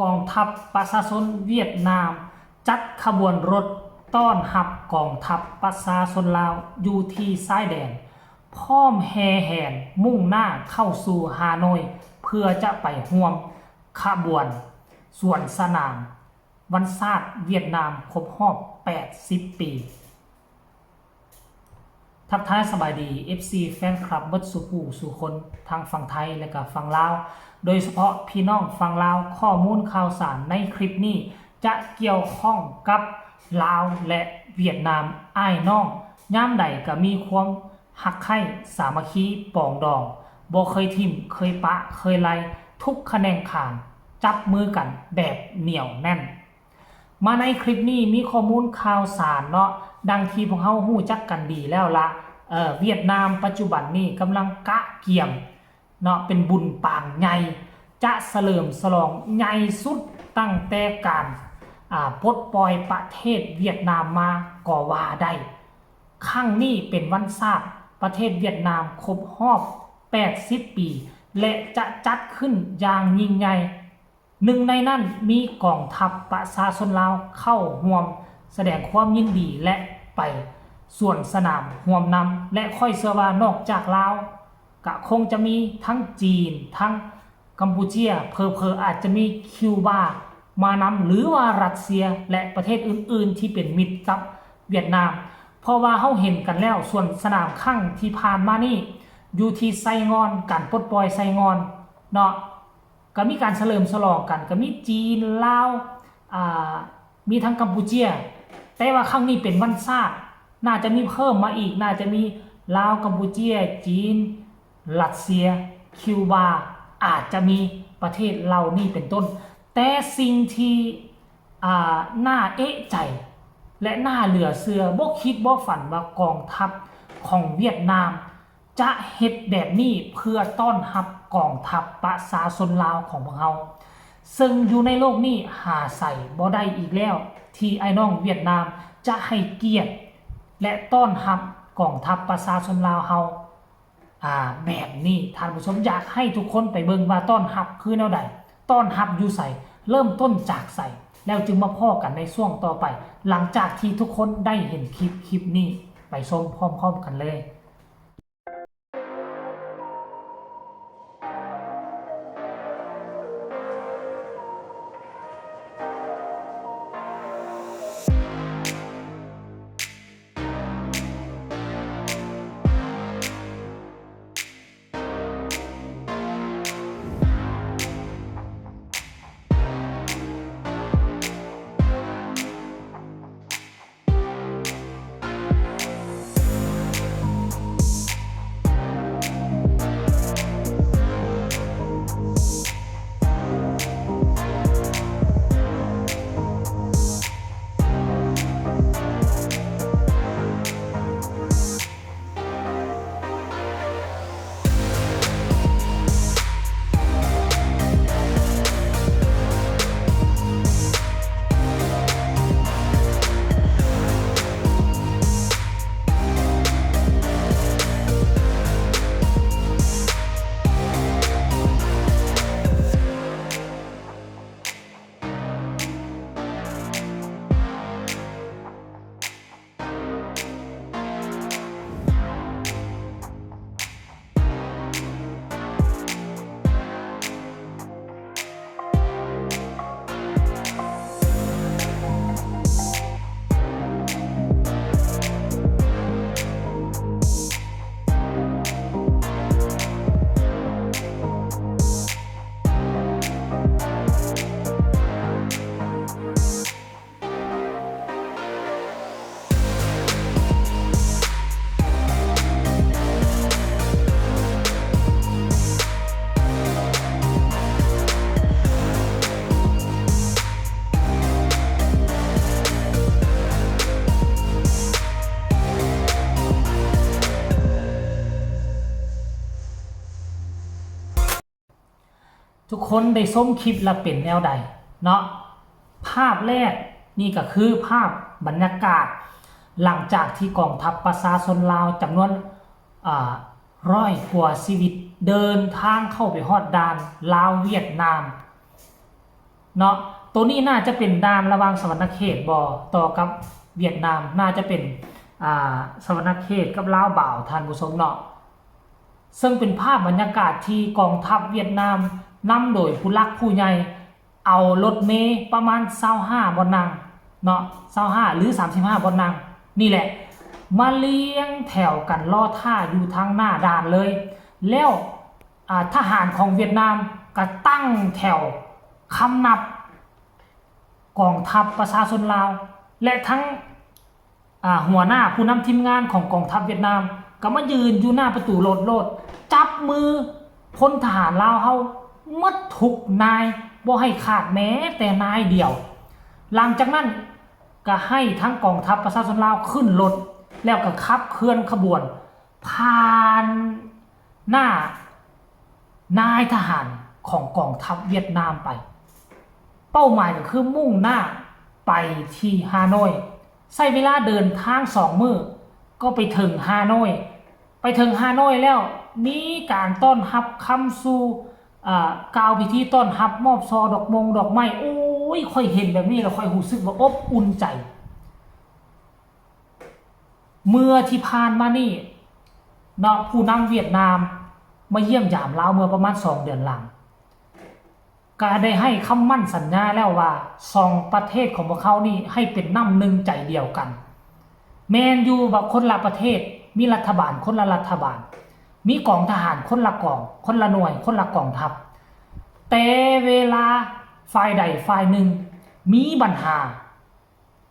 ກອງທັບປະຊາຊົນຫວຽດນາມຈັດຂະບວນລົດຕ້ອນຮັບກອງທັບປະຊາຊົນລາວຢູ່ທີ່ຊາຍແດນ, ພ້ອມແຫ່ແຫນມຸ່ງໜ້າເຂົ້າສູ່ຮ່າໂນ້ຍ ເພື່ອຈະໄປຮ່ວມຂະບວນສວນສະໜາມວັນຊາດຫວຽດນາມຄົບຮອບແປດສິບປີ. ທັກທາຍສະບາຍດີ ເອັຟຊີ ແຟນຄລັບເບິດສູ່ຜູ້ສູ່ຄົນ ທັງຝັ່ງໄທ ແລະກະຝັ່ງລາວ, ໂດຍສະເພາະພີ່ນ້ອງຝັ່ງລາວ. ຂໍ້ມູນຂ່າວສານໃນຄລິບນີ້ຈະກ່ຽວຂ້ອງກັບລາວ ແລະ ຫວຽດນາມ ອ້າຍນ້ອງ, ຍາມໃດກະມີຄວາມຮັກໃຄ່ສາມັກຄີປອງດອງ, ບໍ່ເຄີຍຖິ້ມເຄີຍປະເຄີຍໄລ່, ທຸກຂະແໜງການຈັບມືກັນແບບໜຽວແໜ້ນ. ມາໃນຄລິບນີ້ມີຂໍ້ມູນຂ່າວສານເນາະ, ດັ່ງທີ່ພວກເຮົາຮູ້ຈັກກັນດີແລ້ວລະ, ເອີ ຫວຽດນາມປັດຈຸບັນນີ້ກຳລັງກະກຽມເນາະ ເປັນບຸນປາງໃຫຍ່ ຈະສະເຫຼີມສະຫຼອງໃຫຍ່ສຸດຕັ້ງແຕ່ການ ອາ ປົດປ່ອຍປະເທດຫວຽດນາມມາກໍວ່າໄດ້. ຄັ້ງນີ້ເປັນວັນຊາດປະເທດຫວຽດນາມຄົບຮອບແປດສິບປີ ແລະ ຈະຈັດຂຶ້ນຢ່າງຍິ່ງໃຫຍ່. ໜຶ່ງໃນນັ້ນມີກອງທັບປະຊາຊົນລາວເຂົ້າຮ່ວມສະແດງຄວາມຍິນດີ ແລະ ໄປສວນສະໜາມຮ່ວມນຳ ແລະ ຂ້ອຍເຊື່ອວ່ານອກຈາກລາວ ກະຄົງຈະມີທັງຈີນ, ທັງກຳປູເຈຍ, ເຜີໆອາດຈະມີຄິວບາມານຳ ຫຼືວ່າຣັດເຊຍ ແລະ ປະເທດອື່ນໆທີ່ເປັນມິດກັບຫວຽດນາມ. ເພາະວ່າເຮົາເຫັນກັນແລ້ວ ສວນສະໜາມຄັ້ງທີ່ຜ່ານມານີ້ ຢູ່ທີ່ໄຊງ່ອນ, ການປົດປ່ອຍໄຊງ່ອນເນາະ. ກໍມີການສະເຫຼີມສະຫຼອງກັນ, ກໍມີຈີນ, ລາວ, ອ່າ ມີທັງກຳປູເຈຍ, ແຕ່ວ່າຄັ້ງນີ້ເປັນວັນຊາດ, ໜ້າຈະມີເພີ່ມມາອີກ, ໜ້າຈະມີລາວ, ກຳປູເຈຍ, ຈີນ, ຣັດເຊຍ, ຄິວບາ, ອາດຈະມີປະເທດເຫຼົ່ານີ້ເປັນຕົ້ນ. ແຕ່ສິ່ງທີ່ ອ່າ ໜ້າເອະໃຈ ແລະ ໜ້າເຫຼືອເຊື່ອ, ບໍ່ຄິດບໍ່ຝັນວ່າກອງທັບຂອງຫວຽດນາມ ຈະເຮັດແບບນີ້ເພື່ອຕ້ອນຮັບກອງທັບປະຊາຊົນລາວຂອງພວກເຮົາ, ເຊິ່ງຢູ່ໃນໂລກນີ້ຫາໃສບໍ່ໄດ້ອີກແລ້ວ ທີ່ອ້າຍນ້ອງຫວຽດນາມຈະໃຫ້ກຽດ ແລະ ຕ້ອນຮັບກອງທັບປະຊາຊົນລາວເຮົາ ອາ ແບບນີ້. ທ່ານຜູ້ຊົມ, ຢາກໃຫ້ທຸກຄົນໄປເບິ່ງວ່າຕ້ອນຮັບຄືແນວໃດ, ຕ້ອນຮັບຢູ່ໃສ, ເລີ່ມຕົ້ນຈາກໃສ, ແລ້ວຈຶ່ງມາພໍ້ກັນໃນຊ່ວງຕໍ່ໄປ, ຫຼັງຈາກທີ່ທຸກຄົນໄດ້ເຫັນຄລິບ, ຄລິບນີ້, ໄປຊົມພ້ອມໆກັນເລີຍ. ທຸກຄົນໄດ້ຊົມຄລິບແລ້ວເປັນແນວໃດເນາະ? ພາບແລກນີ້ກໍຄືພາບບັນຍາກາດ ຫຼັງຈາກທີ່ກອງທັບປະຊາຊົນລາວຈຳນວນ ອາ ຮ້ອຍກວ່າຊີວິດເດີນທາງເຂົ້າໄປຮອດດ່ານລາວຫວຽດນາມ. ເນາະ. ໂຕນີ້ໜ້າຈະເປັນດ່ານລະຫວ່າງສະຫວັນນະເຂດບໍ ຕໍ່ກັບຫວຽດນາມ, ໜ້າຈະເປັນ ອ່າ ສະຫວັນນະເຂດກັບລາວບາວ ທ່ານຜູ້ຊົມເນາະ. ເຊິ່ງເປັນພາບບັນຍາກາດທີ່ກອງທັບຫວຽດນາມນຳໂດຍຜູ້ຫຼັກຜູ້ໃຫຍ່ ເອົາລົດເມປະມານຊາວຫ້າບ່ອນນັ່ງເນາະ, ຊາວຫ້າ ຫຼື ສາມສິບຫ້າບ່ອນນັ່ງນີ້ແຫຼະ ມາລຽງແຖວກັນລໍຖ້າຢູ່ທາງໜ້າດ່ານເລີຍ. ແລ້ວ ອ່າ ທະຫານຂອງຫວຽດນາມກໍຕັ້ງແຖວຄຳນັບກອງທັບປະຊາຊົນລາວ ແລະ ທັງ ອ່າ ຫົວໜ້າຜູ້ນຳທີມງານຂອງກອງທັບຫວຽດນາມ ກໍມາຢືນຢູ່ໜ້າປະຕູລົດໂລດ, ຈັບມືພົນທະຫານລາວເຮົາໝົດທຸກນາຍ ບໍ່ໃຫ້ຂາດແມ້ແຕ່ນາຍດຽວ. ຫຼັງຈາກນັ້ນກໍໃຫ້ທັງກອງທັບປະຊາຊົນລາວຂຶ້ນລົດ ແລ້ວກໍຂັບເຄື່ອນຂະບວນຜ່ານໜ້ານາຍທະຫານຂອງກອງທັບຫວຽດນາມໄປ. ເປົ້າໝາຍກໍຄືມຸ່ງໜ້າໄປທີ່ຮ່າໂນ້ຍ. ໃຊ້ເວລາເດີນທາງສອງມື້ກໍໄປເຖິງຮ່າໂນ້ຍ. ໄປເຖິງຮ່າໂນ້ຍແລ້ວ ມີການຕ້ອນຮັບຄຳສູ່ ເອີ ກ່າວພິທີຕ້ອນຮັບ ມອບຊໍ່ດອກມົງດອກໄມ້. ໂອ້ຍ ຂ້ອຍເຫັນແບບນີ້ແລ້ວ ຂ້ອຍຮູ້ສຶກວ່າອົບອຸ່ນໃຈ. ເມື່ອທີ່ຜ່ານມານີ້ເນາະ ຜູ້ນຳຫວຽດນາມມາຢ້ຽມຢາມລາວເມື່ອປະມານສອງເດືອນຫຼັງ ກໍໄດ້ໃຫ້ຄຳໝັ້ນສັນຍາແລ້ວວ່າ ສອງປະເທດຂອງພວກເຮົານີ້ໃຫ້ເປັນນ້ຳໜຶ່ງໃຈດຽວກັນ. ແມ່ນຢູ່ວ່າຄົນລະປະເທດ, ມີລັດຖະບານຄົນລະລັດຖະບານ, ມີກອງທະຫານຄົນລະກອງ, ຄົນລະໜ່ວຍ, ຄົນລະກອງທັບ, ແຕ່ເວລາຝ່າຍໃດຝ່າຍໜຶ່ງມີບັນຫາ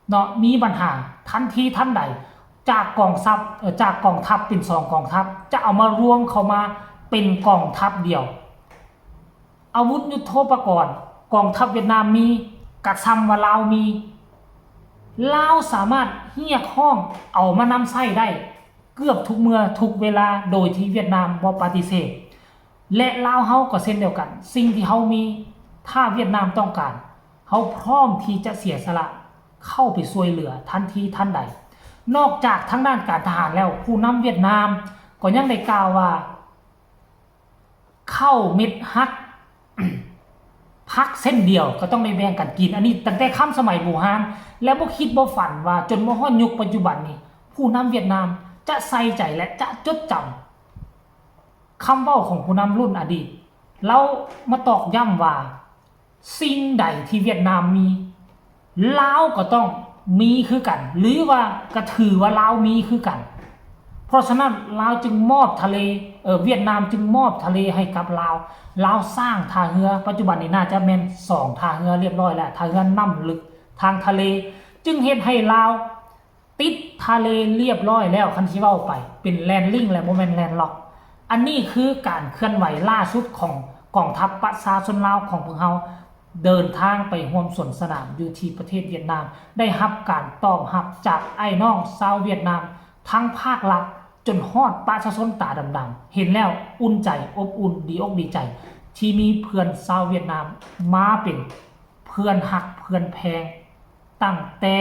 ເນາະ ມີບັນຫາ ທັນທີທັນໃດ ຈາກກອງຊັບ ເອີ ຈາກກອງທັບເປັນສອງກອງທັບ ຈະເອົາມາລວມເຂົ້າມາເປັນກອງທັບດຽວ. ອາວຸດຍຸດໂທປະກອນກອງທັບຫວຽດນາມມີ ກະຊ່ຳວ່າລາວມີ, ລາວສາມາດຮຽກຮ້ອງເອົາມານຳໃຊ້ໄດ້ເກືອບທຸກເມື່ອທຸກເວລາ ໂດຍທີ່ຫວຽດນາມບໍ່ປະຕິເສດ. ແລະ ລາວເຮົາກໍເຊັ່ນດຽວກັນ, ສິ່ງທີ່ເຮົາມີ ຖ້າຫວຽດນາມຕ້ອງການ, ເຮົາພ້ອມທີ່ຈະເສຍສະຫຼະເຂົ້າໄປຊ່ວຍເຫຼືອທັນທີທັນໃດ. ນອກຈາກທາງດ້ານການທະຫານແລ້ວ, ຜູ້ນຳຫວຽດນາມກໍຍັງໄດ້ກ່າວວ່າ ເຂົ້າເມັດຫັກ ຜັກເສັ້ນດຽວກໍຕ້ອງໄດ້ແບ່ງກັນກິນ. ອັນນີ້ຕັ້ງແຕ່ຄຳສະໄໝບູຮານ ແລະ ບໍ່ຄິດບໍ່ຝັນວ່າຈົນມາຮອດຍຸກປັດຈຸບັນນີ້, ຜູ້ນຳຫວຽດນາມຈະໃສ່ໃຈ ແລະ ຈະຈົດຈຳ ຄຳເວົ້າຂອງຜູ້ນຳລຸ້ນອະດີດ, ລາວມາຕອກຢ້ຳວ່າ ສິ່ງໃດທີ່ຫວຽດນາມມີ ລາວກໍຕ້ອງມີຄືກັນ ຫຼືວ່າກໍຖືວ່າລາວມີຄືກັນ. ເພາະສະນັ້ນ ລາວຈຶ່ງມອບທະເລ, ເອີ, ຫວຽດນາມຈຶ່ງມອບທະເລໃຫ້ກັບລາວ. ລາວສ້າງທ່າເຮືອ, ປັດຈຸບັນນີ້ໜ້າຈະແມ່ນສອງທ່າເຮືອລຽບຮ້ອຍແລ້ວ, ທ່າເຮືອນ້ຳລຶກທາງທະເລ, ຈຶ່ງເຮັດໃຫ້ລາວ ຕິດທະເລລຽບຮ້ອຍແລ້ວ, ຄັນຊິເວົ້າໄປເປັນແລນລິງແລະ ບໍ່ແມ່ນແລນລັອກ. ອັນນີ້ຄືການເຄື່ອນໄຫວລ່າສຸດຂອງກອງທັບປະຊາຊົນລາວຂອງພວກເຮົາ ເດີນທາງໄປຮ່ວມສວນສະໜາມຢູ່ທີ່ປະເທດຫວຽດນາມ, ໄດ້ຮັບການຕອບຮັບຈາກອ້າຍນ້ອງຊາວຫວຽດນາມທັງພາກລັດ ຈົນຮອດປະຊາຊົນຕາດຳໆ ເຫັນແລ້ວອຸ່ນໃຈ, ອົບອຸ່ນ, ດີອົກດີໃຈ ທີ່ມີເພື່ອນຊາວຫວຽດນາມມາເປັນເພື່ອນຮັກເພື່ອນແພງ. ຕັ້ງແຕ່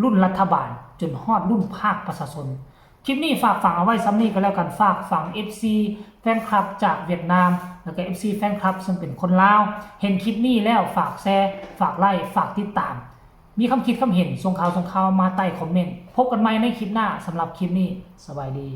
ລຸ້ນລັດຖະບານຈົນຮອດລຸ້ນພາກປະຊາຊົນ. ຄລິບນີ້ຝາກຝັງເອົາໄວ້ສ່ຳນີ້ກໍແລ້ວກັນ. ຝາກຝັງເອັຟຊີແຟນຄລັບຈາກຫວຽດນາມ ແລ້ວກໍເອັຟຊີແຟນຄລັບເຊິ່ງເປັນຄົນລາວ. ເຫັນຄລິບນີ້ແລ້ວຝາກແຊ, ຝາກໄລ, ຝາກຕິດຕາມ. ມີຄຳຄິດຄຳເຫັນ ສົ່ງຂ່າວ, ສົ່ງຂ່າວມາໃຕ້ຄອມເມັນ. ພົບກັນໃໝ່ໃນຄລິບໜ້າ. ສຳລັບຄລິບນີ້ ສະບາຍດີ.